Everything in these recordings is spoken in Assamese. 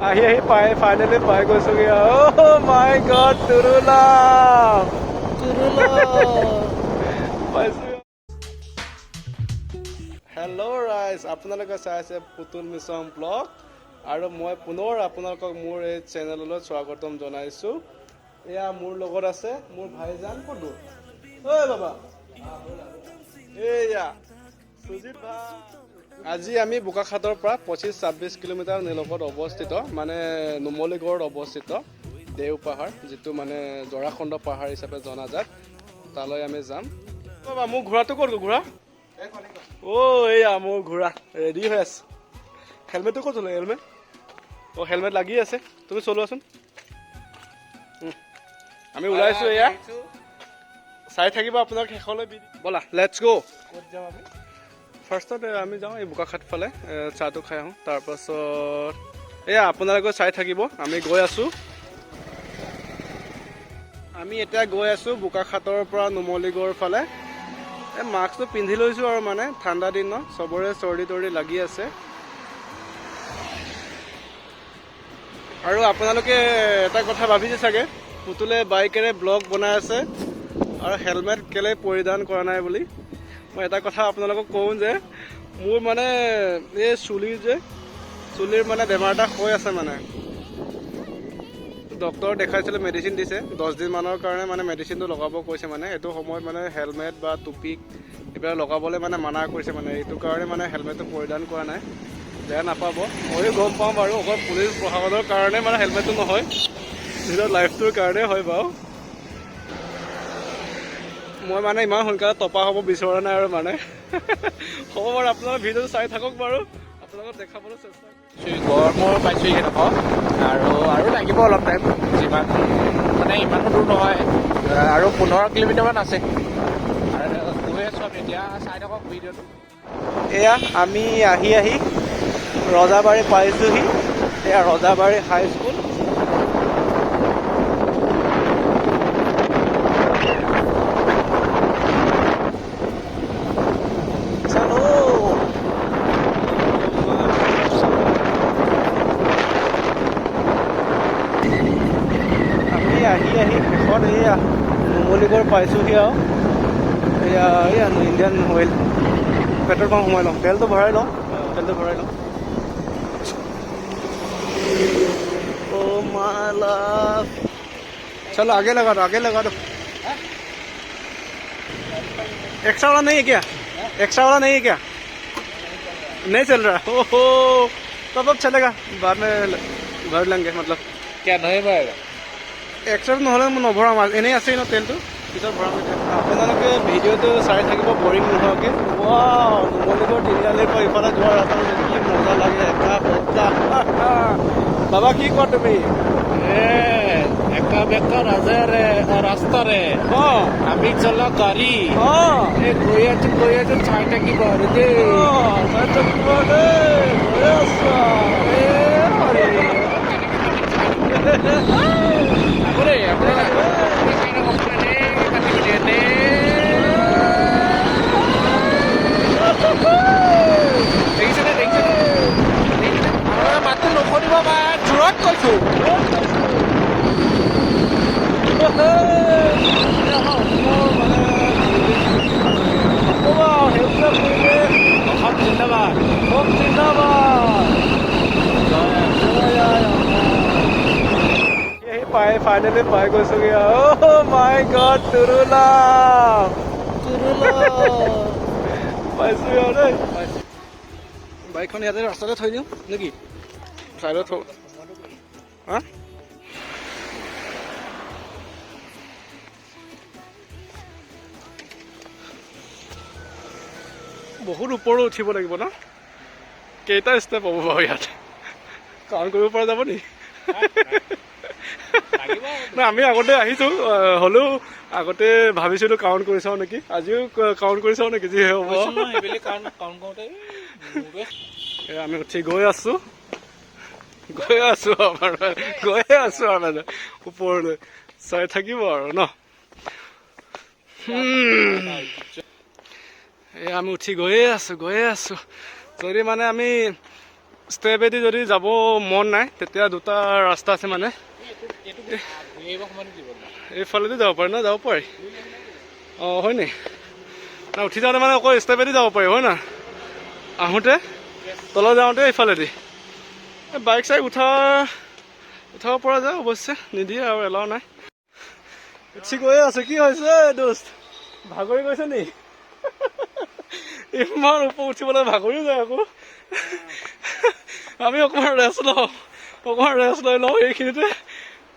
আহি আহি পাই ফাইনেলি পাই গৈছোগে। অ' মাই গড, তুৰুলাম পাইছো। হেল্ল' ৰাইজ, আপোনালোকে চাই আছে পুতুল মিছং ব্লগ আৰু মই পুনৰ আপোনালোকক মোৰ এই চেনেললৈ স্বাগতম জনাইছোঁ। এয়া মোৰ লগত আছে মোৰ ভাইজান। ক'ত গ'ল? ঐ বাবা, এইয়া সুজিত ভাই। আজি আমি বোকাখাতৰ পৰা 25-26 কিলোমিটাৰ নিলগত অৱস্থিত, মানে নুমলীগড়ত অৱস্থিত দেও পাহাৰ, যিটো মানে জৰাখণ্ড পাহাৰ হিচাপে জনাজাত, তালৈ আমি যাম। বাবা, মোৰ ঘোঁৰাটো ক'ত গ'ল? ঘোঁৰা, অ' এইয়া মোৰ ঘোঁৰা ৰেডি হৈ আছে। হেলমেটটো ক'ত চলে? হেলমেট, অ' হেলমেট লাগি আছে, তুমি চলোৱাচোন। আমি ওলাইছোঁ, এয়া চাই থাকিব আপোনাক শেষলৈ। ব'লা, let's গ'। ক'ত যাম আমি? ফাৰ্ষ্টত আমি যাওঁ এই বোকাখাত ফালে, চাহটো খাই আহোঁ। তাৰপাছত এয়া আপোনালোকে চাই থাকিব, আমি গৈ আছোঁ। আমি এতিয়া গৈ আছোঁ বোকাখাতৰ পৰা নুমলীগড় ফালে। এই মাস্কটো পিন্ধি লৈছোঁ আৰু মানে ঠাণ্ডা দিন ন, চবৰে চৰ্দি তৰ্দি লাগি আছে। আৰু আপোনালোকে এটা কথা ভাবিছে চাগে, পুতুলে বাইকেৰে ব্লগ বনাই আছে আৰু হেলমেট কেলৈ পৰিধান কৰা নাই বুলি। মই এটা কথা আপোনালোকক কওঁ যে মোৰ মানে এই চুলিৰ যে চুলিৰ মানে বেমাৰ এটা হৈ আছে, মানে ডক্টৰ দেখাইছিলোঁ, মেডিচিন দিছে 10 দিনমানৰ কাৰণে, মানে মেডিচিনটো লগাব কৈছে। মানে এইটো সময়ত মানে হেলমেট বা টুপি এইবিলাক লগাবলৈ মানে মানা কৰিছে। মানে এইটো কাৰণে মানে হেলমেটটো পৰিধান কৰা নাই, বেয়া নাপাব। ময়ো গম পাওঁ বাৰু, অকল পুলিচ প্ৰশাসনৰ কাৰণে মানে হেলমেটটো নহয়, নিজৰ লাইফটোৰ কাৰণে হয় বাৰু। মই মানে ইমান সোনকালে টপা হ'ব বিচৰা নাই আৰু মানে হ'ব বাৰু, আপোনালোকে ভিডিঅ'টো চাই থাকক বাৰু, আপোনালোকক দেখাবলৈ চেষ্টা কৰিম। গড়মূৰ পাইছোঁ এইডোখৰ আৰু আৰু লাগিব অলপ টাইম, যিমান মানে ইমানো দূৰ নহয়, আৰু 15 কিলোমিটাৰমান আছে আৰু গৈ আছোঁ আমি এতিয়া। চাই থাকক ভিডিঅ'টো। এয়া আমি আহি আহি ৰজাবাৰী পাইছোহি। এয়া ৰজাবাৰী হাইস্কুল। চলো, আমি আহি আহি শেষত এয়া নুমলীগড় পাইছোহি। আৰু এয়া এয়া ইণ্ডিয়ান অইল পেট্ৰল পাম্প, সোমাই লওঁ, তেলটো ভৰাই লওঁ, তেলটো ভৰাই লওঁ। Oh my love, चलो आगे लगा दो, आगे लगा दो। एक्स्ट्रा वाला नहीं है क्या? एक्स्ट्रा वाला नहीं है क्या? नहीं चल रहा? ओहो, तब अब चलेगा, बाद में भर लेंगे मतलब। কিয় নহয় বাৰু? এক্সট্ৰা নহ'লে মই নভৰাম আৰু, এনেই আছেই ন তেলটো, পিছত ভৰাম। এতিয়া আপোনালোকে ভিডিঅ'টো চাই থাকিব বৰিং নোহোৱাকৈ। ৱাও, নুমলীগড় তিনিআলিৰ পৰা ইফালে যোৱা ৰাস্তাটো যে কি মজা লাগে, এটা বতাহ। বাবা, কি কোৱা তুমি? এ একা বেকা ৰাজাৰে ৰাস্তাৰে আমি চলা গাড়ী। এ গৈ আছো, গৈ আছো, চাই থাকিব আৰু দেই। অঁ, চাই থাকিব দেই, গৈ আছো। এ হৰি। আকৌ দেই, আপোনাৰ চাই থাকক, এনেই কাটি মেলি এনেই। দেখিছেনে, দেখিছেনে, দেখিছেনে? আপোনাৰ মাতটো নুশুনিব বা জোৰত কৈছো। নক'বা আৰু, সেউজীয়া পৰিৱেশ। অসম জিন্দাবাদ। অসম জিন্দাবাদ। জয়। জয় আই অসম। আহি পাই ফাইনেলি পাই গৈছোগে। অ' মাই গড, তুৰুলাম পাইছো আৰু দেই। বাইকখন ইয়াতে ৰাস্তাতে থৈ দিওঁ নেকি? চাইডত থওঁ। হা, বহুত ওপৰো উঠিব লাগিব ন? কেইটা ষ্টেপ হ'ব বাৰু ইয়াত কাউণ্ট কৰিব পৰা যাব নি? লাগিব। নাই, আমি আগতে আহিছোঁ, হ'লেও আগতে ভাবিছিলোঁ কাউণ্ট কৰি চাওঁ নেকি, আজিও কাউণ্ট কৰি চাওঁ নেকি যি হ'ব। কৈছো নহয়, সেইবেলি কাউণ্ট কাউণ্ট কৰোঁতে মোৰটোৱে এ, আমি উঠি গৈ আছো, গৈ আছো, আমাৰ গৈয়ে আছো আৰু মানে ওপৰলৈ চাই থাকিব আৰু ন। এই আমি উঠি গৈয়ে আছো, গৈয়ে আছো। যদি মানে আমি ষ্টেপেদি যদি যাব মন নাই, তেতিয়া দুটা ৰাস্তা আছে মানে, এইফালেদি যাব পাৰি ন, যাব পাৰি। অঁ হয় নি? না উঠি যাওঁতে মানে অকল ষ্টেপেদি যাব পাৰি হয় না, আহোঁতে তলত যাওঁতে এইফালেদি বাইক চাইক উঠাব পৰা যায় অৱশ্যে, নিদিয়ে আৰু এলাও নাই। উঠি গৈয়ে আছে। কি হৈছে দোস্ত, ভাগৰি গৈছে নি? ইমান ওপৰ উঠিবলৈ ভাগৰি যায় আকৌ। আমি অকণমান ৰেষ্ট লওঁ, অকণমান ৰেষ্ট লৈ লওঁ এইখিনিতে।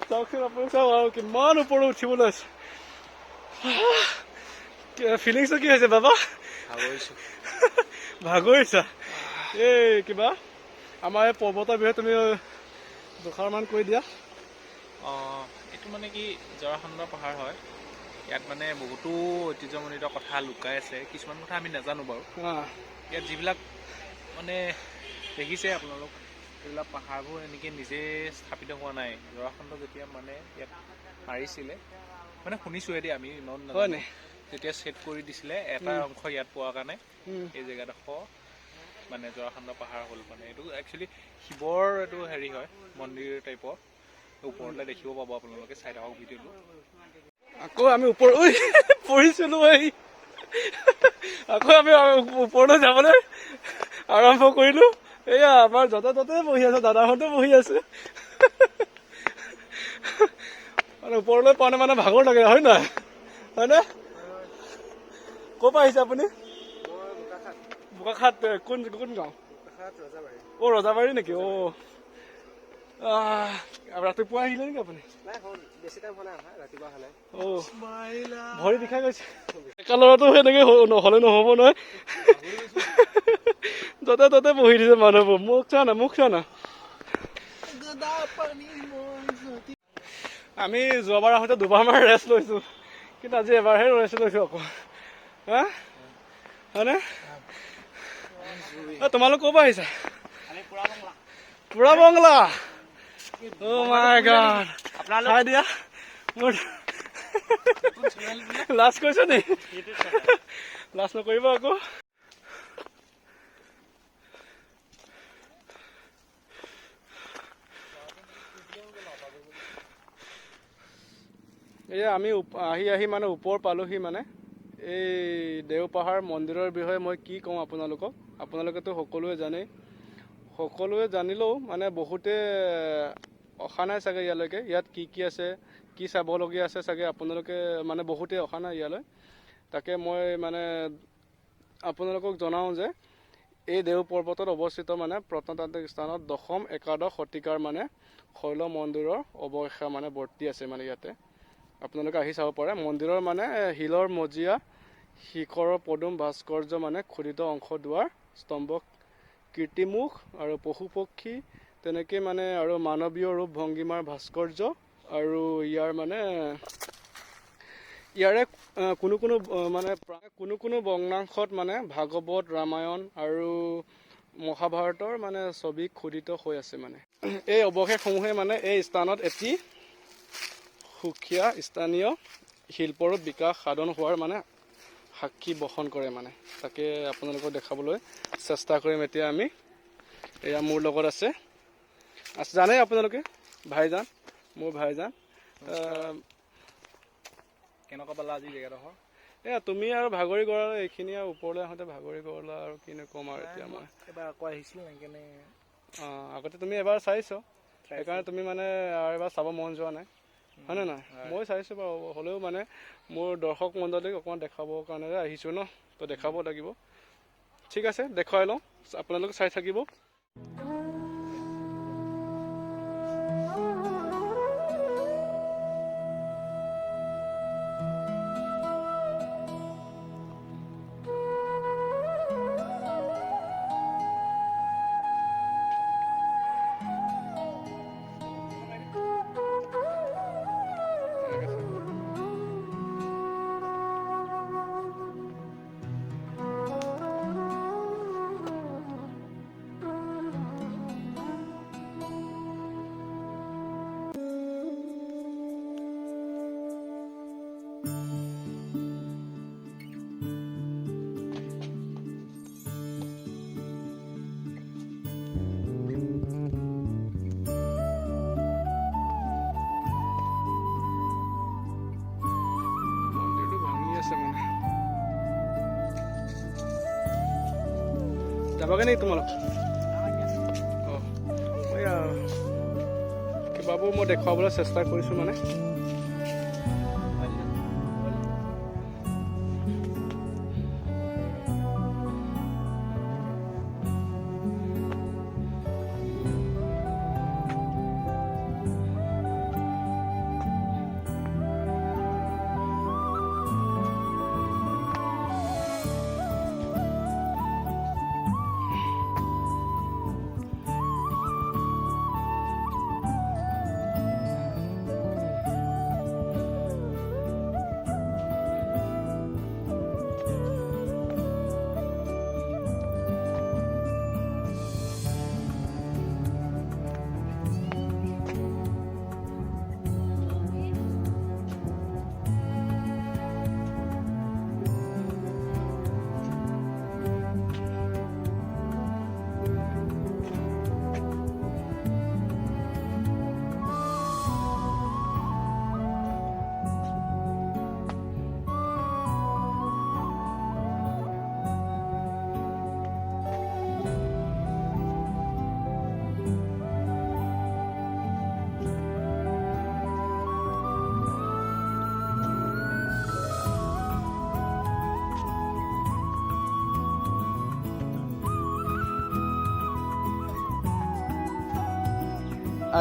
চাওকচোন আপুনি, চাওক আৰু কিমান ওপৰত উঠিবলৈ আছে। ফিলিংছটো কি হৈছে বাবা? ভাগৰিছা? এই কিবা আমাৰ এই পৰ্বতৰ বিষয়ে তুমি দুষাৰমান কৈ দিয়া। এইটো মানে কি জৰাখণ্ড পাহাৰ হয়। ইয়াত মানে বহুতো ঐতিহ্যমণ্ডিত কথা লুকাই আছে, কিছুমান কথা আমি নাজানো বাৰু। ইয়াত যিবিলাক মানে দেখিছে আপোনালোক, এইবিলাক পাহাৰবোৰ এনেকৈ নিজে স্থাপিত হোৱা নাই। জৰাখণ্ড যেতিয়া মানে ইয়াত মাৰিছিলে, মানে শুনিছোঁহে দেই, আমি ইমান নাজানো, যেতিয়া ছেট কৰি দিছিলে এটা অংশ ইয়াত পোৱাৰ কাৰণে এই জেগাডোখৰ মানে জৰাখণ্ড পাহাৰ হ'ল। মানে এইটো একচুৱেলি শিৱৰ এইটো হেৰি হয়, মন্দিৰ টাইপৰ। ওপৰলৈ দেখিব পাব আপোনালোকে, চাই থাকক ভিডিঅ'টো। আকৌ আমি ওপৰ পৰিছিলোঁ, এই আকৌ আমি ওপৰলৈ যাবলৈ আৰম্ভ কৰিলোঁ। এয়া আমাৰ য'তে ত'তে বহি আছে, দাদাহঁতে বহি আছে। মানে ওপৰলৈ পোৱা নাই, মানে ভাগৰ লাগে হয় নহয়? হয়নে? ক'ৰ পৰা আহিছে আপুনি? বোকাখাত। কোন কোন গাঁও? অ' ৰজাবাৰী নেকি? অ' ৰাতিপুৱা আহিলে নেকি আপুনি? অ' ভৰি বিষাই গৈছে। ডেকা ল'ৰাটো সেনেকে নহ'লে নহ'ব নহয়, য'তে ত'তে বহি দিছে মানুহবোৰ। মোক চোৱা না, মোক চোৱা না। আমি যোৱাবাৰ আহোঁতে দুবাৰমান ৰেষ্ট লৈছোঁ, কিন্তু আজি এবাৰহে ৰেষ্ট লৈছোঁ আকৌ। হা হয়নে? তোমালোক ক'ৰ পৰা আহিছা? পুৰা বংলা। Oh my God. চাই দিয়া, মোৰ লাজ কৰিছ নি? লাজ নকৰিব আকৌ। এয়া আমি আহি আহি মানে ওপৰ পালোহি। মানে এই দেওপাহাৰ মন্দিৰৰ বিষয়ে মই কি কওঁ আপোনালোকক, আপোনালোকেতো সকলোৱে জানেই। সকলোৱে জানিলেও মানে বহুতে অহা নাই চাগে ইয়ালৈকে। ইয়াত কি কি আছে, কি চাবলগীয়া আছে চাগে আপোনালোকে মানে বহুতে অহা নাই ইয়ালৈ। তাকে মই মানে আপোনালোকক জনাওঁ যে এই দেও পৰ্বতত অৱস্থিত মানে প্ৰত্নতান্ত্ৰিক স্থানত দশম একাদশ শতিকাৰ মানে শৈল মন্দিৰৰ অৱশেষ মানে বৰ্তি আছে মানে ইয়াতে। আপোনালোকে আহি চাব পাৰে। মন্দিৰৰ মানে শিলৰ মজিয়া, শিখৰৰ পদুম ভাস্কৰ্য মানে খোদিত অংশ, দুৱাৰ, স্তম্ভ, কীৰ্তিমুখ আৰু পশু পক্ষী তেনেকৈ মানে আৰু মানৱীয় ৰূপ ভংগীমাৰ ভাস্কৰ্য আৰু ইয়াৰ মানে ইয়াৰে কোনো কোনো মানে কোনো কোনো ভগ্নাংশত মানে ভাগৱত, ৰামায়ণ আৰু মহাভাৰতৰ মানে ছবি খোদিত হৈ আছে। মানে এই অৱশেষসমূহে মানে এই স্থানত এটি সুকীয়া স্থানীয় শিল্পৰ বিকাশ সাধন হোৱাৰ মানে সাক্ষী বহন কৰে। মানে তাকে আপোনালোকক দেখাবলৈ চেষ্টা কৰিম এতিয়া আমি। এয়া মোৰ লগত আছে, জানে আপোনালোকে, ভাইজান, মোৰ ভাইজান। কেনেকুৱা পালা আজি জেগাডোখৰ? এয়া তুমি আৰু ভাগৰি গ'লা, এইখিনি আৰু ওপৰলৈ আহোঁতে ভাগৰি গ'লা আৰু কিনো ক'ম আৰু এতিয়া মই। এবাৰ আকৌ আহিছিলোঁ সেইকাৰণে। অঁ, আগতে তুমি এবাৰ চাইছ, সেইকাৰণে তুমি মানে আৰু এবাৰ চাব মন যোৱা নাই, হয়নে নহয়? মই চাইছোঁ বাৰু, হ'লেও মানে মোৰ দৰ্শক মণ্ডলীক অকণমান দেখাবৰ কাৰণে আহিছোঁ ন, তো দেখাব লাগিব। ঠিক আছে, দেখুৱাই লওঁ, আপোনালোকে চাই থাকিব। যাবাগৈ নেকি তোমালোক? অঁ, এয়া কিবাবোৰ মই দেখুৱাবলৈ চেষ্টা কৰিছোঁ মানে।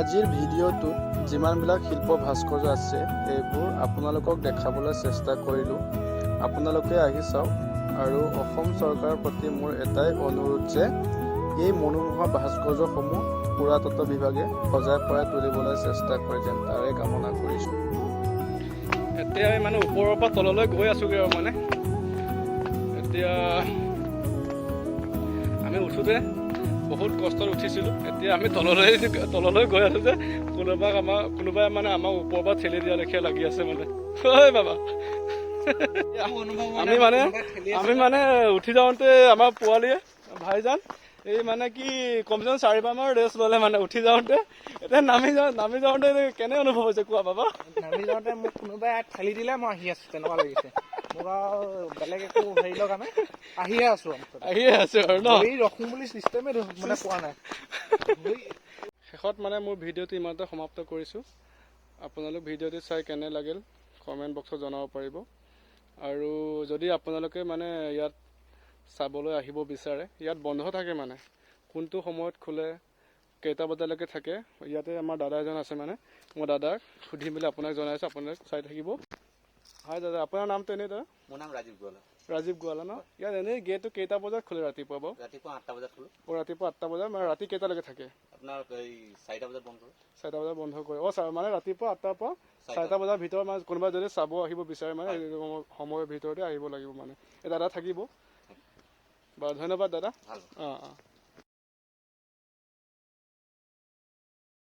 আজিৰ ভিডিঅ'টোত যিমানবিলাক শিল্প ভাস্কৰ্য আছে এইবোৰ আপোনালোকক দেখাবলৈ চেষ্টা কৰিলোঁ। আপোনালোকে আহি চাওক। আৰু অসম চৰকাৰৰ প্ৰতি মোৰ এটাই অনুৰোধ যে এই মনোমোহা ভাস্কৰ্যসমূহ পুৰাতত্ত্ব বিভাগে সজাই পৰাই তুলিবলৈ চেষ্টা কৰে যেন, তাৰে কামনা কৰিছোঁ। এতিয়া আমি মানে ওপৰৰ পৰা তললৈ গৈ আছোগৈ আৰু মানে এতিয়া আমি উঠোঁতে বহুত কষ্টত উঠিছিলোঁ, এতিয়া আমি তললৈ গৈ আছোঁ যে কোনোবাই মানে আমাক ওপৰৰ পৰা ঠেলি দিয়া লেখীয়া লাগি আছে মানে। ঐ বাবা, আমি মানে উঠি যাওঁতে আমাৰ পোৱালীয়ে ভাইজান এই মানে কি কমচে কম 4 বাৰমান ৰেষ্ট ল'লে মানে উঠি যাওঁতে। এতিয়া নামি যাওঁতে কেনে অনুভৱ হৈছে কোৱা বাবা? নামি যাওঁতে মোক কোনোবাই ঠেলি দিলে, মই আহি আছো তেনেকুৱা লাগিছে মোক, আৰু বেলেগ একো হেৰি লগা নাই, আহিয়ে আছো। আহিয়ে আছো আৰু ন ৰখো বুলি চিষ্টেমে মানে পোৱা নাই। শেষত মানে মোৰ ভিডিঅ'টো ইমানতে সমাপ্ত কৰিছোঁ। আপোনালোক ভিডিঅ'টো চাই কেনে লাগিল কমেণ্ট বক্সত জনাব পাৰিব। আৰু যদি আপোনালোকে মানে ইয়াত চাবলৈ আহিব বিচাৰে, ইয়াত বন্ধ থাকে মানে কোনটো সময়ত খোলে, কেইটা বজালৈকে থাকে, ইয়াতে আমাৰ দাদা এজন আছে, মানে মই দাদাক সুধি মেলি আপোনাক জনাইছোঁ, আপোনালোক চাই থাকিব। হয় দাদা, আপোনাৰ নামটো এনেই দাদা? মোৰ নাম ৰাজীৱ গোৱালা। ৰাজীৱ গোৱালা ন? ইয়াত এনেই গেটটো কেইটা বজাত খোলে ৰাতিপুৱা বাৰু? ৰাতিপুৱা 8টা বজাত খোলো। অঁ, ৰাতিপুৱা 8টা বজাত, মানে ৰাতি কেইটালৈকে থাকে? আপোনাৰ এই 4টা বজাত বন্ধ কৰোঁ। 4টা বজাত বন্ধ কৰে। অঁ ছাৰ, মানে ৰাতিপুৱা 8টাৰ পৰা 4টা বজাৰ ভিতৰত মানে কোনোবা যদি চাব আহিব বিচাৰে মানে সময়ৰ ভিতৰতে আহিব লাগিব মানে। এই দাদা থাকিব বাৰু, ধন্যবাদ দাদা। ভাল। অঁ অঁ।